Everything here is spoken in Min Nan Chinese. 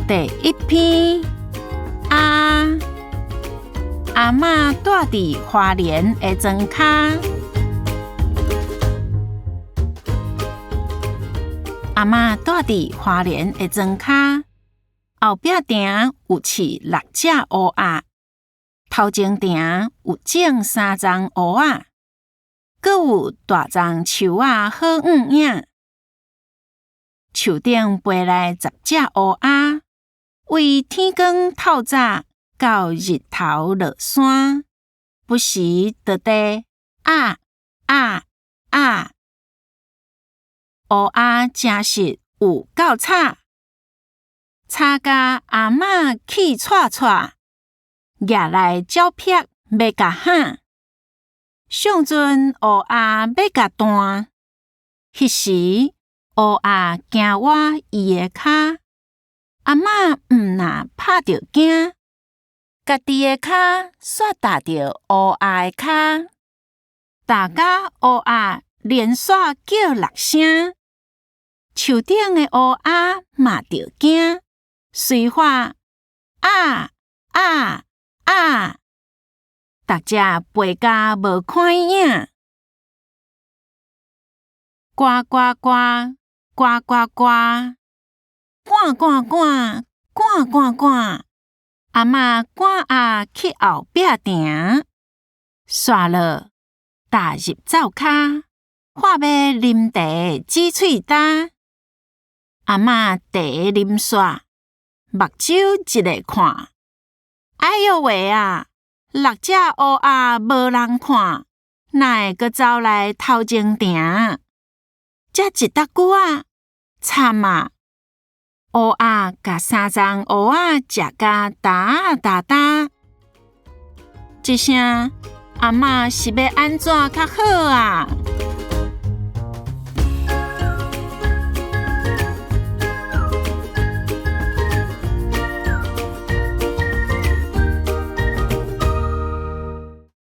第一篇啊，阿嬤蹛佇花蓮的庄跤。阿嬤蹛佇花蓮的庄跤，後壁埕有飼六隻烏鴉，頭前埕有種三欉芋仔，閣有大欉樹仔好向影。樹頂飛來10隻烏鴉，為天光透早到日頭落山，不時就佇啊啊啊！烏鴉誠實有夠吵，吵甲阿嬤氣掣掣，攑來鳥劈欲共喊。上陣烏鴉欲共彈，彼時烏鴉驚倚伊的跤，阿嬤毋若拍著驚，家己的跤煞踏著烏鴉的跤，踏甲烏鴉連紲叫六聲。樹頂的烏鴉嘛著驚，隨喊啊啊啊！逐隻飛甲無看影，呱呱呱，呱呱呱，趕趕趕，趕趕趕！阿嬤趕鴨去後壁埕，煞落踏入灶跤，喝欲啉茶止喙焦。阿嬤茶啉煞，目睭一下看，哎喲喂啊！六隻烏鴉無人看，哪會閣走來頭前埕？才一搭久仔，慘啊！烏鴉共三欉芋仔食甲焦焦焦。這聲阿嬤是欲按怎較好啊？